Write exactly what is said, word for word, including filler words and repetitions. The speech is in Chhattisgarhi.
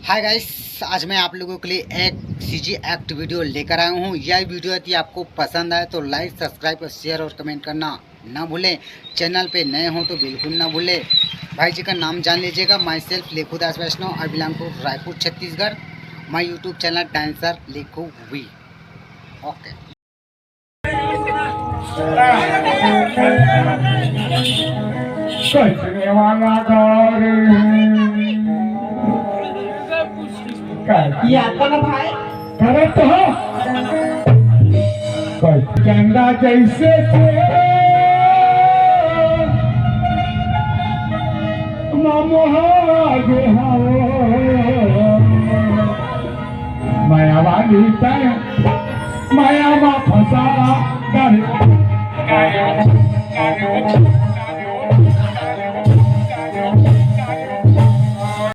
हाय गाइस, आज मैं आप लोगों के लिए एक सीजी एक्ट वीडियो लेकर आया हूँ। यह वीडियो यदि आपको पसंद आए तो लाइक, सब्सक्राइब और शेयर और कमेंट करना ना भूलें। चैनल पे नए हो तो बिल्कुल ना भूलें। भाई जी का नाम जान लीजिएगा, myself Lekhu Das Vaishnav, I belong to Raipur Chhattisgarh. My YouTube channel dancer Lekhu V. Okay. कचरे वाला घर। का? ये आता ना भाई। करत हो। कच-, गेंदा जैसे थे। मामो हागे